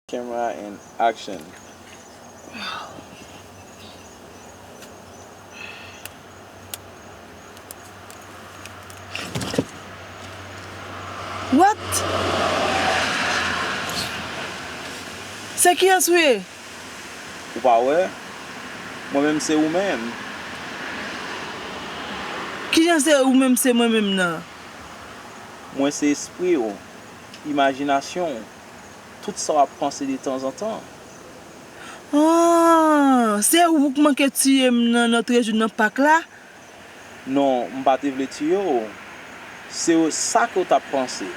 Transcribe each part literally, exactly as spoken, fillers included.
Camera and action. What? Se kiyès ou ye? Ou pa wè? Mwen menm se ou menm. Kijan se ou menm se mwen menm nan? Mwen se espri w, imajinasyon w, tout sa w ap panse detanzantan. Ah, se ou k manke tiye m nan lòt jou nan pak la? Non, m pa te vle tiye w. Se sa ke w t ap panse.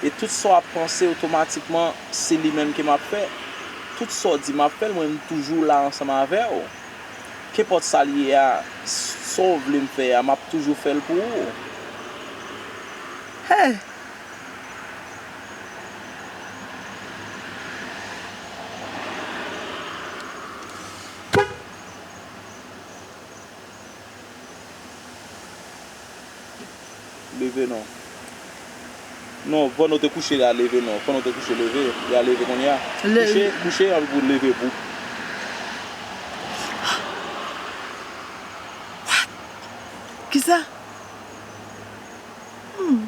E tout sa w ap panse otomatikman, se li menm ke m ap fè. Tout sa w di m ap fè l, mwen m toujou la ansanm avè w. Kenpòt sa l ye a, sa w vle m fè a, m ap toujou fè l pou ou. Hey! Leve non. Non, pandan w te kouche la, leve non. Pandan w te kouche, leve. Ya leve kounye a. Kouche, kouche, anpi pou leve bout. Kisa? Hmm.